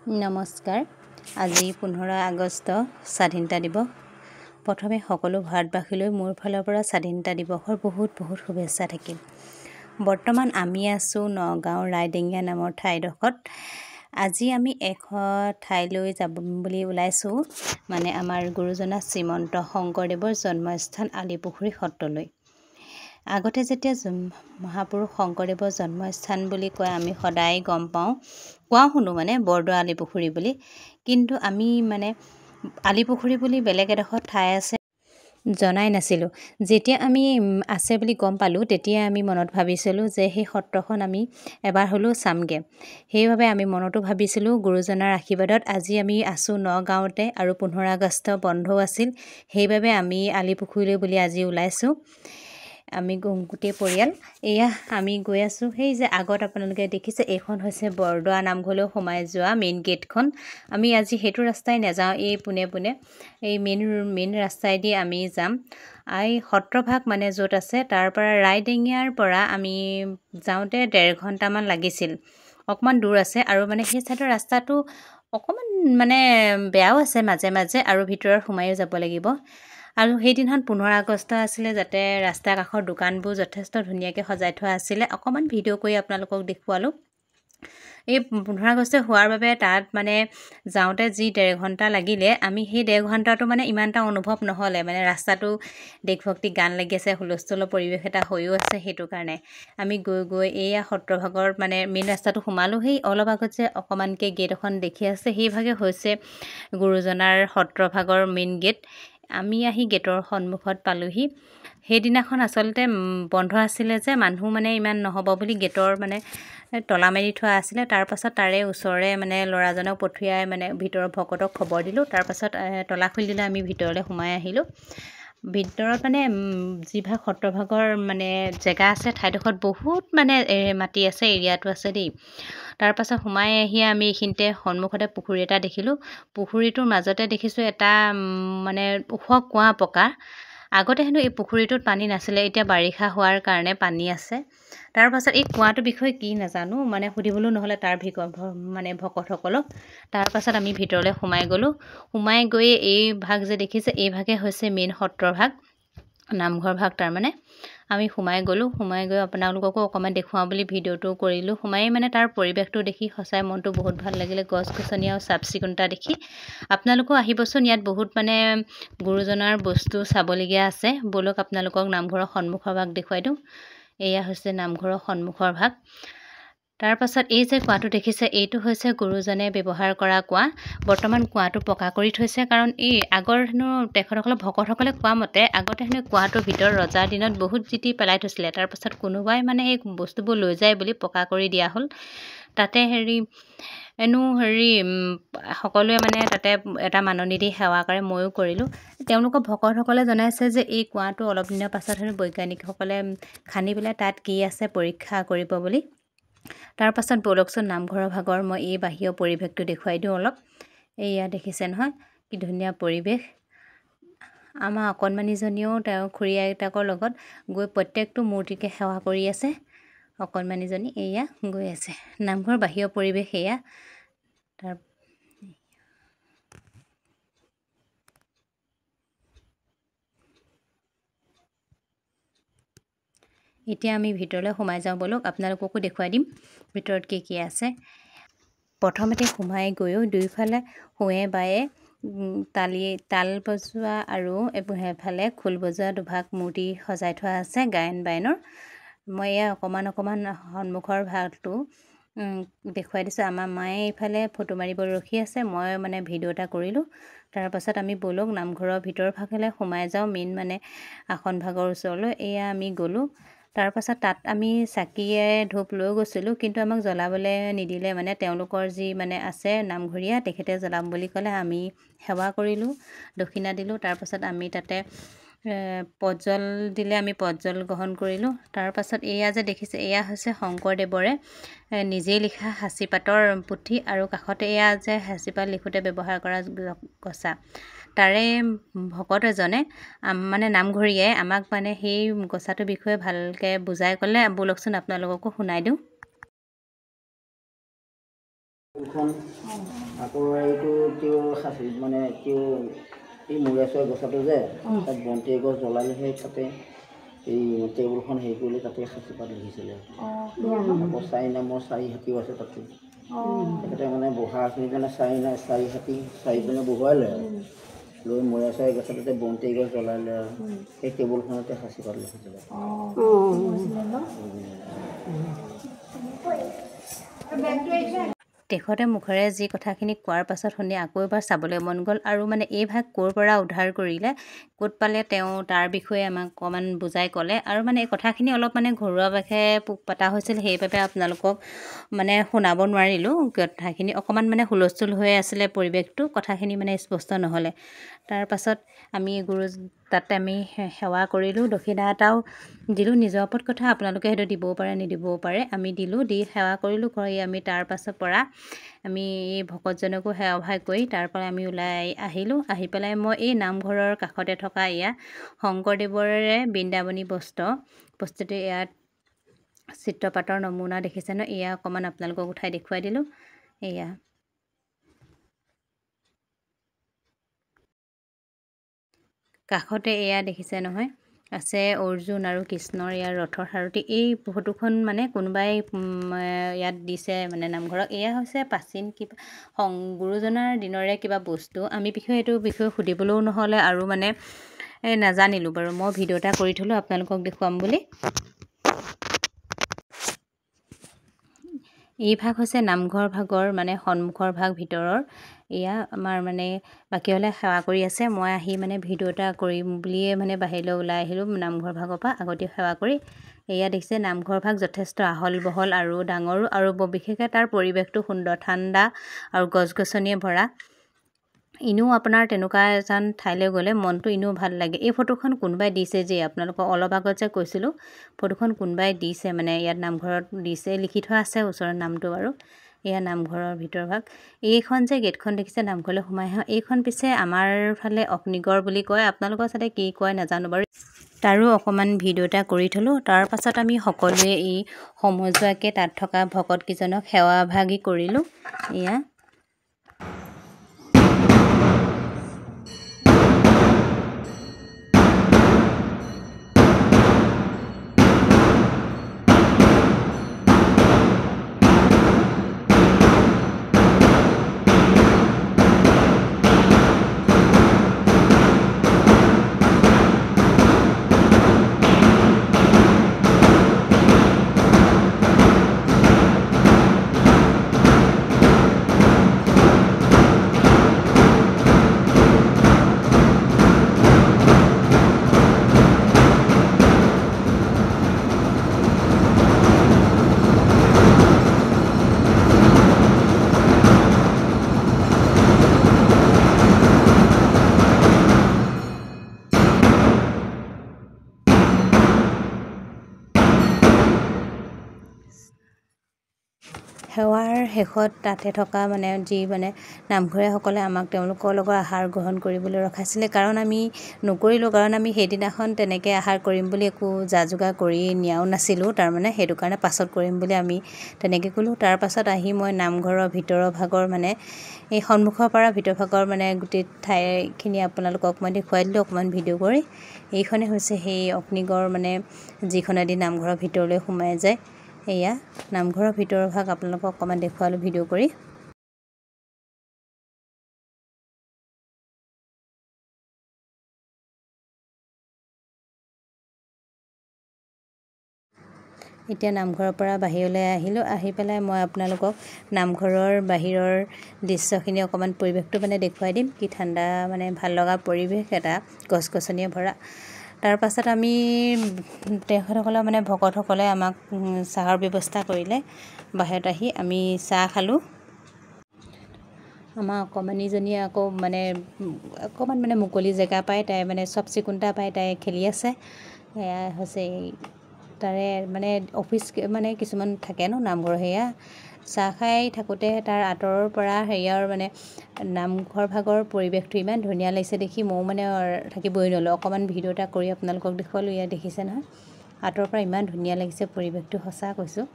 নমস্কাৰ। আজি 15 আগষ্ট স্বাধীনতা দিৱস। প্ৰথমে সকলো ভাৰতবাসীলৈ মোৰ ফালৰ পৰা স্বাধীনতা দিৱসৰ বহুত বহুত শুভেচ্ছা থাকিল। বৰ্তমান আমি আছোঁ নগাঁও ৰাইডিঙীয়া নামৰ ঠাইডোখৰত। আজি আমি ঠাইলৈ যাব বুলি ওলাইছোঁ, মানে আমাৰ গুৰুজনা শ্ৰীমন্ত শংকৰদেৱৰ জন্মস্থান আলিপুখুৰী সত্ৰলৈ। আগতে যেতিয়া মহাপুৰুষ শংকৰদেৱৰ জন্মস্থান বুলি কয়, আমি সদায় গম পাওঁ, কোৱা শুনো মানে বৰদোৱা আলিপুখুৰী বুলি। কিন্তু আমি মানে আলিপুখুৰী বুলি বেলেগ এডোখৰ ঠাই আছে জনাই নাছিলোঁ। যেতিয়া আমি আছে বুলি গম পালোঁ, তেতিয়া আমি মনত ভাবিছিলোঁ যে সেই সত্ৰখন আমি এবাৰ হ'লেও চামগৈ। সেইবাবে আমি মনতো ভাবিছিলোঁ, গুৰুজনাৰ আশীৰ্বাদত আজি আমি আছোঁ নগাঁৱতে আৰু 15 আগষ্ট বন্ধও আছিল, সেইবাবে আমি আলিপুখুৰীলৈ বুলি আজি ওলাইছোঁ। আমি গোটেই পৰিয়াল এয়া আমি গৈ আছোঁ। সেই যে আগত আপোনালোকে দেখিছে, এইখন হৈছে বৰদোৱা নামঘৰলৈ সোমাই যোৱা মেইন গেটখন। আমি আজি সেইটো ৰাস্তাই নাযাওঁ, এই পোনে পোনে এই মেইন মেইন ৰাস্তাইদি আমি যাম। এই সত্ৰভাগ মানে য'ত আছে তাৰ পৰা ৰাইডিঙীয়াৰ পৰা আমি যাওঁতে 1.5 ঘণ্টামান লাগিছিল, অকণমান দূৰ আছে। আৰু মানে সেই চাইডৰ ৰাস্তাটো অকণমান মানে বেয়াও আছে মাজে মাজে, আৰু ভিতৰত সোমায়ো যাব লাগিব। আৰু সেইদিনাখন 15 আগষ্ট আছিলে, যাতে ৰাস্তাৰ কাষৰ দোকানবোৰ যথেষ্ট ধুনীয়াকৈ সজাই থোৱা আছিলে। অকণমান ভিডিঅ' কৰি আপোনালোকক দেখুৱালোঁ। এই 15 আগষ্ট হোৱাৰ বাবে তাত মানে যাওঁতে যি 1.5 ঘণ্টা লাগিলে, আমি সেই 1.5 ঘণ্টাটো মানে ইমান এটা অনুভৱ নহ'লে। মানে ৰাস্তাটো দেশভক্তি গান লাগি আছে, হুলস্থুলৰ পৰিৱেশ এটা হৈও আছে, সেইটো কাৰণে আমি গৈ গৈ এইয়া সত্ৰভাগৰ মানে মেইন ৰাস্তাটো সোমালোঁ। সেই অলপ আগত যে অকণমানকৈ গেট এখন দেখি আছে, সেইভাগে হৈছে গুৰুজনাৰ সত্ৰভাগৰ মেইন গেট। আমি আহি গেটৰ সন্মুখত পালোহি। সেইদিনাখন আচলতে বন্ধ আছিলে যে মানুহ মানে ইমান নহ'ব বুলি গেটৰ মানে তলা মাৰি থোৱা আছিলে। তাৰপাছত তাৰে ওচৰৰে মানে ল'ৰাজনক পঠিয়াই মানে ভিতৰৰ ভকতক খবৰ দিলোঁ। তাৰপাছত তলা খুলি দিলে, আমি ভিতৰলৈ সোমাই আহিলোঁ। ভিতৰত মানে যিভাগ সত্ৰভাগৰ মানে জেগা আছে, ঠাইডোখৰত বহুত মানে মাটি আছে, এৰিয়াটো আছে দেই। তাৰপাছত সোমাই আহি আমি এইখিনিতে সন্মুখতে পুখুৰী এটা দেখিলোঁ। পুখুৰীটোৰ মাজতে দেখিছোঁ এটা মানে ওখ কুঁৱা পকা। আগতে হেনো এই পুখুৰীটোত পানী নাছিলে, এতিয়া বাৰিষা হোৱাৰ কাৰণে পানী আছে। তাৰপাছত এই কুঁৱাটোৰ বিষয়ে কি নাজানো, মানে সুধিবলৈও নহ'লে তাৰ মানে ভকতসকলক। তাৰপাছত আমি ভিতৰলৈ সোমাই গ'লোঁ। সোমাই গৈয়ে এই ভাগ যে দেখিছে, এই ভাগে হৈছে মেইন সত্ৰৰ ভাগ, নামঘৰ ভাগ। তাৰমানে আমি সোমাই গ'লোঁ। সোমাই গৈ আপোনালোককো অকণমান দেখুৱাওঁ বুলি ভিডিঅ'টো কৰিলোঁ। সোমাই মানে তাৰ পৰিৱেশটো দেখি সঁচাই মনটো বহুত ভাল লাগিলে, গছ গছনি আৰু চাফ চিকুণতা দেখি। আপোনালোকো আহিবচোন, ইয়াত বহুত মানে গুৰুজনাৰ বস্তু চাবলগীয়া আছে। ব'লক আপোনালোকক নামঘৰৰ সন্মুখৰ ভাগ দেখুৱাই দিওঁ। এয়া হৈছে নামঘৰৰ সন্মুখৰ ভাগ। তাৰপাছত এই যে কুঁৱাটো দেখিছে, এইটো হৈছে গুৰুজনে ব্যৱহাৰ কৰা কুঁৱা। বৰ্তমান কুঁৱাটো পকা কৰি থৈছে, কাৰণ এই আগৰ হেনো তেখেতসকলে ভকতসকলে কোৱা মতে আগতে হেনো কুঁৱাটোৰ ভিতৰত ৰজাৰ দিনত বহুত জিতি পেলাই থৈছিলে। তাৰপাছত কোনোবাই মানে সেই বস্তুবোৰ লৈ যায় বুলি পকা কৰি দিয়া হ'ল। তাতে হেৰি এনেও হেৰি সকলোৱে মানে তাতে এটা মাননি দি সেৱা কৰে, ময়ো কৰিলোঁ। তেওঁলোকৰ ভকতসকলে জনাইছে যে এই কুঁৱাটো অলপ দিনৰ পাছত হেনো বৈজ্ঞানিকসকলে খান্দি পেলাই তাত কি আছে পৰীক্ষা কৰিব বুলি। তাৰপাছত ব'লকচোন নামঘৰৰ ভাগৰ মই এই বাহিৰৰ পৰিৱেশটো দেখুৱাই দিওঁ অলপ। এইয়া দেখিছে নহয় কি ধুনীয়া পৰিৱেশ। আমাৰ অকণমানিজনীয়েও তেওঁ খুৰী আইতাকৰ লগত গৈ প্ৰত্যেকটো মূৰ্তিকে সেৱা কৰি আছে। অকণমানিজনী এয়া গৈ আছে। নামঘৰৰ বাহিৰৰ পৰিৱেশ এয়া। তাৰ এতিয়া আমি ভিতৰলৈ সোমাই যাওঁ ব'লক, আপোনালোককো দেখুৱাই দিম ভিতৰত কি কি আছে। প্ৰথমতে সোমাই গৈও দুয়োফালে সোঁৱে বায়ে তাল বজোৱা আৰু এফালে খোল বজোৱা দুভাগ মূৰ্তি সজাই থোৱা আছে গায়ন বায়নৰ। মই এয়া অকণমান অকণমান সন্মুখৰ ভাগটো দেখুৱাই দিছোঁ। আমাৰ মায়ে এইফালে ফটো মাৰিব ৰখি আছে, মই মানে ভিডিঅ' এটা কৰিলোঁ। তাৰপাছত আমি ব'লক নামঘৰৰ ভিতৰৰ ভাগলৈ সোমাই যাওঁ, মেইন মানে আসন ভাগৰ ওচৰলৈ। এয়া আমি গ'লোঁ। তাৰপাছত তাত আমি চাকিয়ে ধূপ লৈ গৈছিলোঁ, কিন্তু আমাক জ্বলাবলৈ নিদিলে। মানে তেওঁলোকৰ যি মানে আছে নামঘৰীয়া, তেখেতে জ্বলাম বুলি ক'লে। আমি সেৱা কৰিলোঁ, দক্ষিণা দিলোঁ। তাৰপাছত আমি তাতে প্ৰজ্বল দিলে, আমি প্ৰজ্বল গ্ৰহণ কৰিলোঁ। তাৰপাছত এয়া যে দেখিছে, এয়া হৈছে শংকৰদেৱৰে নিজেই লিখা সাঁচিপাতৰ পুথি, আৰু কাষতে এয়া যে সাঁচিপাত লিখোঁতে ব্যৱহাৰ কৰা গছা। তাৰে ভকত এজনে মানে নামঘৰীয়াই আমাক মানে সেই গছাটোৰ বিষয়ে ভালকৈ বুজাই ক'লে। ব'লকচোন আপোনালোককো শুনাই দিওঁ। আকৌ এইটো তেওঁ সাঁচি মানে তেওঁ এই মূৰেশ্বৰৰ গছাটো যে তাত বন্তি এগছ জ্বলালে, সেই তাতে এই টেবুলখন হেৰি কৰিলে, তাতে সাঁচি পাত লিখিছিলে। আকৌ চাৰি নামৰ চাৰি হাতীও আছে তাতে। তেখেতে মানে বহাখিনি মানে চাৰি না চাৰি হাতী চাৰিজনে বহুৱাই লয় আৰু লৈ মূৰেশ্বৰৰ গছাটোতে বন্তি এগছ জ্বলাই লয় আৰু সেই টেবুলখনতে সাঁচি পাত লিখিছিলে। তেখেতে মুখেৰে যি কথাখিনি কোৱাৰ পাছত শুনি আকৌ এবাৰ চাবলৈ মন গ'ল। আৰু মানে এই ভাগ ক'ৰ পৰা উদ্ধাৰ কৰিলে, ক'ত পালে তেওঁ তাৰ বিষয়ে আমাক অকণমান বুজাই ক'লে। আৰু মানে এই কথাখিনি অলপ মানে ঘৰুৱাভাৱে পতা হৈছিল, সেইবাবে আপোনালোকক মানে শুনাব নোৱাৰিলোঁ। কথাখিনি অকণমান মানে হুলস্থুল হৈ আছিলে পৰিৱেশটো, কথাখিনি মানে স্পষ্ট নহ'লে। তাৰপাছত আমি গুৰু তাতে আমি সেৱা কৰিলোঁ, দক্ষিণা এটাও দিলোঁ। নিজৰ ওপৰত কথা, আপোনালোকে সেইটো দিবও পাৰে নিদিবও পাৰে। আমি দিলোঁ, দি সেৱা কৰিলোঁ কৰি আমি তাৰ পাছৰ পৰা আমি এই ভকতজনকো সেৱা ভাগ কৰি তাৰ পৰা আমি ওলাই আহিলোঁ। আহি পেলাই মই এই নামঘৰৰ কাষতে থকা এয়া শংকৰদেৱৰে বৃন্দাবনী বস্ত্ৰ বস্তুটো ইয়াত চিত্ৰপাতৰ নমুনা দেখিছে ন, এয়া অকণমান আপোনালোকক উঠাই দেখুৱাই দিলোঁ। এয়া কাষতে এয়া দেখিছে নহয় আছে অৰ্জুন আৰু কৃষ্ণৰ ইয়াৰ ৰথৰ সাৰথি। এই ফটোখন মানে কোনোবাই ইয়াত দিছে মানে নামঘৰত। এয়া হৈছে প্ৰাচীন কিবা গুৰুজনাৰ দিনৰে কিবা বস্তু। আমি বিষয়ে এইটো বিষয়ে সুধিবলৈও নহ'লে আৰু মানে নাজানিলোঁ বাৰু। মই ভিডিঅ' এটা কৰি থ'লোঁ আপোনালোকক দেখুৱাম বুলি। এই ভাগ হৈছে নামঘৰ ভাগৰ মানে সন্মুখৰ ভাগ ভিতৰৰ। এয়া আমাৰ মানে বাকী হ'লে সেৱা কৰি আছে। মই আহি মানে ভিডিঅ' এটা কৰিম বুলিয়ে মানে বাহিৰলৈ ওলাই আহিলোঁ নামঘৰ ভাগৰ পৰা আগতে সেৱা কৰি। এয়া দেখিছে নামঘৰ ভাগ যথেষ্ট আহল বহল আৰু ডাঙৰো, আৰু বিশেষকৈ তাৰ পৰিৱেশটো সুন্দৰ, ঠাণ্ডা আৰু গছ গছনিয়ে ভৰা। এনেও আপোনাৰ তেনেকুৱা এজন ঠাইলৈ গ'লে মনটো এনেও ভাল লাগে। এই ফটোখন কোনোবাই দিছে যে আপোনালোকক অলপ আগত যে কৈছিলোঁ, ফটোখন কোনোবাই দিছে মানে ইয়াত নামঘৰত দিছে, লিখি থোৱা আছে ওচৰৰ নামটো বাৰু। এয়া নামঘৰৰ ভিতৰ ভাগ। এইখন যে গেটখন দেখিছে নামঘৰলৈ সোমাই আহোঁ, এইখন পিছে আমাৰ ফালে অগ্নিগড় বুলি কয়, আপোনালোকৰ চাগে কি কয় নাজানো বাৰু। তাৰো অকণমান ভিডিঅ' এটা কৰি থ'লোঁ। তাৰ পাছত আমি সকলোৱে এই সমজুৱাকৈ তাত থকা ভকতকেইজনক সেৱা ভাগি কৰিলোঁ। এয়া সেৱাৰ শেষত তাতে থকা মানে যি মানে নামঘৰীয়াসকলে আমাক তেওঁলোকৰ লগত আহাৰ গ্ৰহণ কৰিবলৈ ৰখাইছিলে। কাৰণ আমি নকৰিলোঁ, কাৰণ আমি সেইদিনাখন তেনেকৈ আহাৰ কৰিম বুলি একো যা যোগাৰ কৰি নিয়াও নাছিলোঁ তাৰমানে, সেইটো কাৰণে পাছত কৰিম বুলি আমি তেনেকৈ ক'লোঁ। তাৰপাছত আহি মই নামঘৰৰ ভিতৰৰ ভাগৰ মানে এই সন্মুখৰ পৰা ভিতৰ ভাগৰ মানে গোটেই ঠাইখিনি আপোনালোকক মই দেখুৱাই দিলোঁ অকণমান ভিডিঅ' কৰি। এইখনেই হৈছে সেই অগ্নিগড় মানে যিখনেদি নামঘৰৰ ভিতৰলৈ সোমাই যায়। এয়া নামঘৰৰ ভিতৰৰ ভাগ আপোনালোকক অকণমান দেখুৱালোঁ ভিডিঅ' কৰি। এতিয়া নামঘৰৰ পৰা বাহিৰলৈ আহিলোঁ। আহি পেলাই মই আপোনালোকক নামঘৰৰ বাহিৰৰ দৃশ্যখিনি অকণমান পৰিৱেশটো মানে দেখুৱাই দিম। কি ঠাণ্ডা মানে ভাল লগা পৰিৱেশ এটা, গছ গছনিয়ে ভৰা। তাৰপাছত আমি তেখেতসকলে মানে ভকতসকলে আমাক চাহৰ ব্যৱস্থা কৰিলে। বাহিৰত আহি আমি চাহ খালোঁ। আমাৰ অকণমানিজনীয়ে আকৌ মানে অকণমান মানে মুকলি জেগা পাই তাই মানে চাফ চিকুণতা পাই তাই খেলি আছে। সেয়া হৈছে তাৰে মানে অফিচ মানে কিছুমান থাকে ন নামঘৰ, সেয়া চাহ খাই থাকোঁতে তাৰ আঁতৰৰ পৰা হেৰিয়াৰ মানে নামঘৰ ভাগৰ পৰিৱেশটো ইমান ধুনীয়া লাগিছে দেখি ময়ো মানে থাকিবই নোৱাৰিলোঁ। অকণমান ভিডিঅ' এটা কৰি আপোনালোকক দেখুৱালোঁ। ইয়াত দেখিছে নহয় আঁতৰৰ পৰা ইমান ধুনীয়া লাগিছে পৰিৱেশটো, সঁচা কৈছোঁ।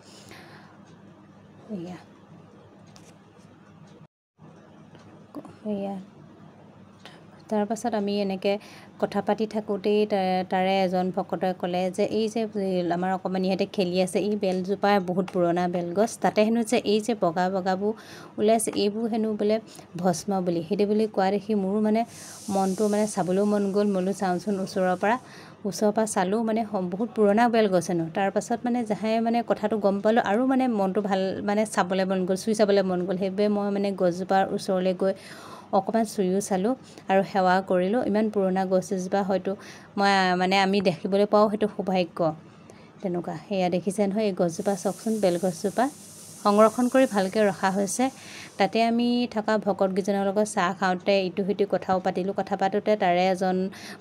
এয়া এয়া তাৰপাছত আমি এনেকৈ কথা পাতি থাকোঁতেই তাৰে এজন ভকতে ক'লে যে এই যে আমাৰ অকণমানিহঁতে খেলি আছে এই বেলজোপা বহুত পুৰণা বেলগছ, তাতে হেনো যে এই যে বগা বগাবোৰ ওলাইছে এইবোৰ হেনো বোলে ভস্ম বুলি সেইটো বুলি কোৱা দেখি মোৰো মানে মনটো মানে চাবলৈও মন গ'ল। মোলো চাওঁচোন ওচৰৰ পৰা চালোঁ, মানে বহুত পুৰণা বেলগছ হেনো। তাৰপাছত মানে জাহে মানে কথাটো গম পালোঁ আৰু মানে মনটো ভাল মানে চাবলৈ মন গ'ল, চুই চাবলৈ মন গ'ল। সেইবাবে মই মানে গছজোপাৰ ওচৰলৈ গৈ অকণমান চুইও চালোঁ আৰু সেৱা কৰিলোঁ। ইমান পুৰণা গছ এজোপা হয়তো মই মানে আমি দেখিবলৈ পাওঁ সেইটো সৌভাগ্য তেনেকুৱা। সেয়া দেখিছে নহয় এই গছজোপা, চাওকচোন বেলগছজোপা সংৰক্ষণ কৰি ভালকৈ ৰখা হৈছে। তাতে আমি থকা ভকতকেইজনৰ লগত চাহ খাওঁতে ইটো সিটো কথাও পাতিলোঁ। কথা পাতোঁতে তাৰে এজন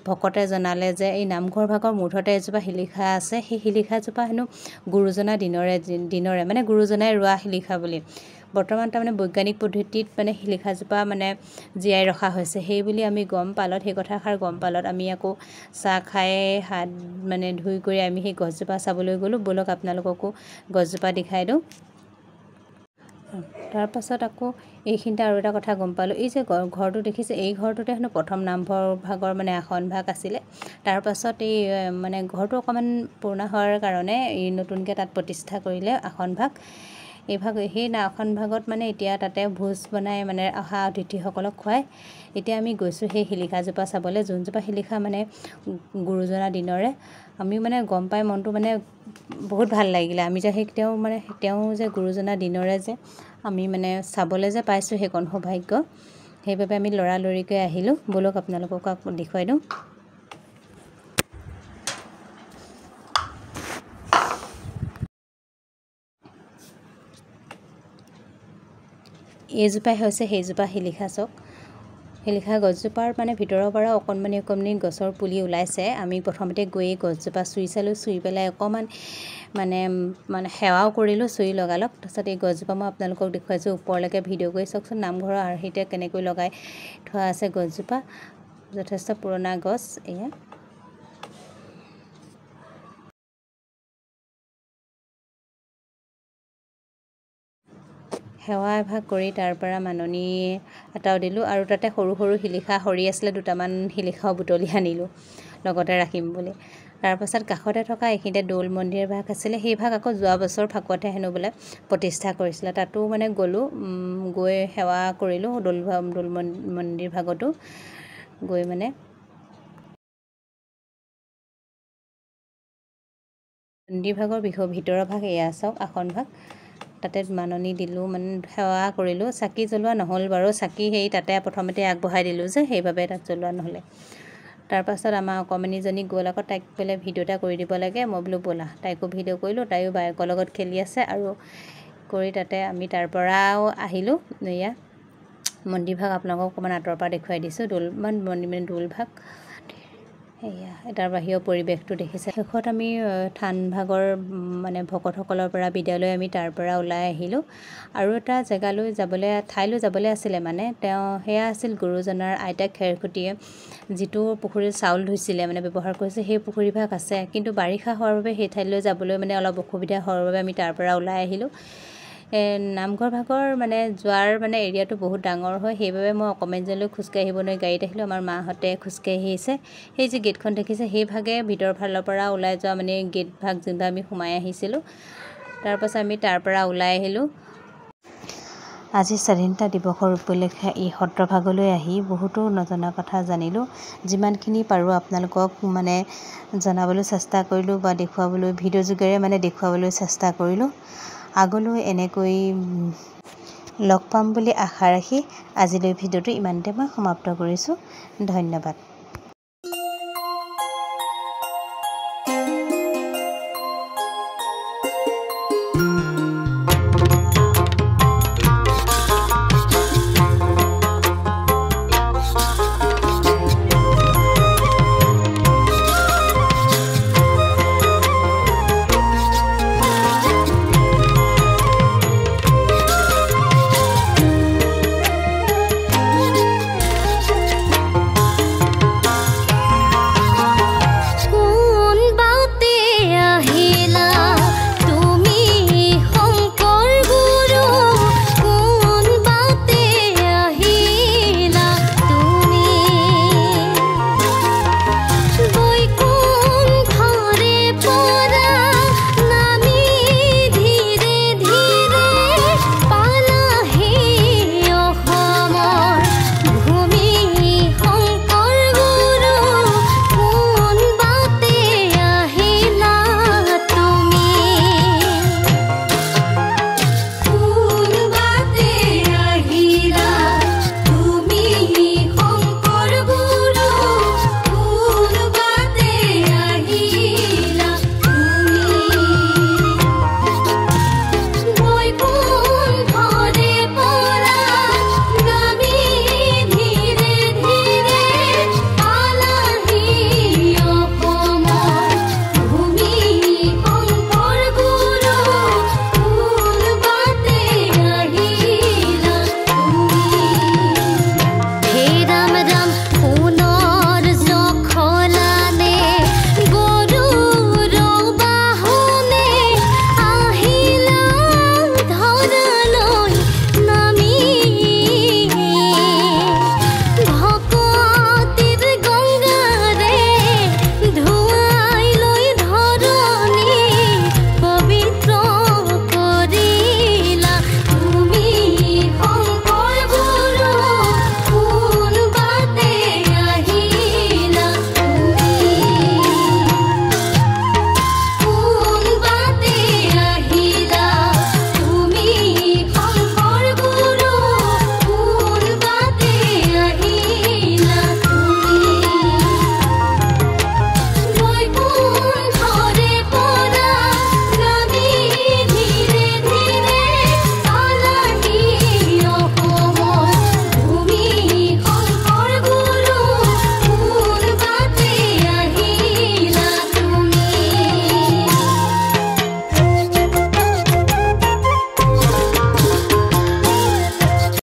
ভকতে জনালে যে এই নামঘৰ ভাগৰ মূধতে এজোপা শিলিখা আছে, সেই শিলিখাজোপা হেনো গুৰুজনা দিনৰে মানে গুৰুজনাই ৰোৱা শিলিখা বুলি। বৰ্তমান তাৰমানে বৈজ্ঞানিক পদ্ধতিত মানে শিলিখাজোপা মানে জীয়াই ৰখা হৈছে সেই বুলি আমি গম পালত, সেই কথাষাৰ গম পালত আমি আকৌ চাহ খাই হাত মানে ধুই কৰি আমি সেই গছজোপা চাবলৈ গ'লোঁ। ব'লক আপোনালোককো গছজোপা দেখাই দিওঁ। তাৰপাছত আকৌ এইখিনিতে আৰু এটা কথা গম পালোঁ, এই যে ঘৰটো দেখিছে এই ঘৰটোতে হেনো প্ৰথম নামঘৰ ভাগৰ মানে আসন ভাগ আছিলে। তাৰপাছত এই মানে ঘৰটো অকণমান পুৰণা হোৱাৰ কাৰণে এই নতুনকৈ তাত প্ৰতিষ্ঠা কৰিলে আসন ভাগ। এইভাগ সেই আসন ভাগত মানে এতিয়া তাতে ভোজ বনাই মানে অহা অতিথিসকলক খুৱায়। এতিয়া আমি গৈছোঁ সেই শিলিখাজোপা চাবলৈ, যোনজোপা শিলিখা মানে গুৰুজনা দিনৰে। আমি মানে গম পাই মনটো মানে বহুত ভাল লাগিলে। আমি যে সেই তেওঁ মানে তেওঁ যে গুৰুজনা দিনৰে যে আমি মানে চাবলৈ যে পাইছোঁ সেইকণ সৌভাগ্য, সেইবাবে আমি লৰালৰিকৈ আহিলোঁ। ব'লক আপোনালোকক দেখুৱাই দিওঁ। এইজোপাই হৈছে সেইজোপা শিলিখা। চাওক শিলিখা গছজোপাৰ মানে ভিতৰৰ পৰা অকণমানি অকণমানি গছৰ পুলি ওলাইছে। আমি প্ৰথমতে গৈয়ে গছজোপা চুই চালোঁ, চুই পেলাই অকণমান মানে মানে সেৱাও কৰিলোঁ চুই লগালগ। তাৰপিছত এই গছজোপা মই আপোনালোকক দেখুৱাইছোঁ ওপৰলৈকে ভিডিঅ' কৰি। চাওকচোন নামঘৰৰ আৰ্হিতে কেনেকৈ লগাই থোৱা আছে গছজোপা, যথেষ্ট পুৰণা গছ এয়া। সেৱা এভাগ কৰি তাৰ পৰা মাননি এটাও দিলোঁ আৰু তাতে সৰু সৰু শিলিখা সৰি আছিলে, দুটামান শিলিখাও বুটলি আনিলোঁ লগতে ৰাখিম বুলি। তাৰপাছত কাষতে থকা এইখিনিতে দৌল মন্দিৰ ভাগ আছিলে, সেই ভাগ আকৌ যোৱা বছৰ ফাকুৱাতে হেনো বোলে প্ৰতিষ্ঠা কৰিছিলে। তাতো মানে গ'লোঁ, গৈ সেৱা কৰিলোঁ দৌল দৌল মন্দিৰ ভাগতো গৈ মানে মন্দিৰ ভাগৰ ভিতৰৰ ভাগ এয়া চাওক আসন ভাগ, তাতে মাননি দিলোঁ মানে সেৱা কৰিলোঁ। চাকি জ্বলোৱা নহ'ল বাৰু, চাকি সেই তাতে প্ৰথমতে আগবঢ়াই দিলোঁ যে সেইবাবে তাত জ্বলোৱা নহ'লে। তাৰপাছত আমাৰ অকণমানিজনী গ'ল আকৌ, তাইক বোলে ভিডিঅ' এটা কৰি দিব লাগে। মই বোলো ব'লা, তাইকো ভিডিঅ' কৰিলোঁ, তাইও বায়েকৰ লগত খেলি আছে। আৰু কৰি তাতে আমি তাৰ পৰাও আহিলোঁ। এয়া মন্দিৰভাগ আপোনালোকক অকণমান আঁতৰৰ পৰা দেখুৱাই দিছোঁ, দৌল মন্দিৰ মানে দৌলভাগ। সেয়া তাৰ বাহিৰৰ পৰিৱেশটো দেখিছে। শেষত আমি থান ভাগৰ মানে ভকতসকলৰ পৰা বিদায় লৈ আমি তাৰ পৰা ওলাই আহিলোঁ। আৰু এটা জেগালৈ যাবলৈ ঠাইলৈ যাবলৈ আছিলে মানে তেওঁ সেয়া আছিল গুৰুজনাৰ আইতাক খেৰসূতীয়ে যিটো পুখুৰীত চাউল ধুইছিলে মানে ব্যৱহাৰ কৰিছে সেই পুখুৰীভাগ আছে, কিন্তু বাৰিষা হোৱাৰ বাবে সেই ঠাইলৈ যাবলৈ মানে অলপ অসুবিধা হোৱাৰ বাবে আমি তাৰ পৰা ওলাই আহিলোঁ। নামঘৰ ভাগৰ মানে যোৱাৰ মানে এৰিয়াটো বহুত ডাঙৰ হয়, সেইবাবে মই অকণমানজনলৈ খোজকাঢ়ি আহিব নোৱাৰি গাড়ীত আহিলোঁ। আমাৰ মাহঁতে খোজকাঢ়ি আহিছে। সেই যে গেটখন দেখিছে সেই ভাগে ভিতৰৰ ফালৰ পৰা ওলাই যোৱা মানে গেট ভাগ যোনটো আমি সোমাই আহিছিলোঁ। তাৰপাছত আমি তাৰ পৰা ওলাই আহিলোঁ। আজি স্বাধীনতা দিৱসৰ উপলক্ষে এই সত্ৰভাগলৈ আহি বহুতো নজনা কথা জানিলোঁ। যিমানখিনি পাৰোঁ আপোনালোকক মানে জনাবলৈ চেষ্টা কৰিলোঁ বা দেখুৱাবলৈ ভিডিঅ' যোগেৰে মানে দেখুৱাবলৈ চেষ্টা কৰিলোঁ। আগলৈ এনেকৈ লগ পাম বুলি আশা ৰাখি আজিলৈ ভিডিঅ'টো ইমানতে মই সমাপ্ত কৰিছোঁ। ধন্যবাদ।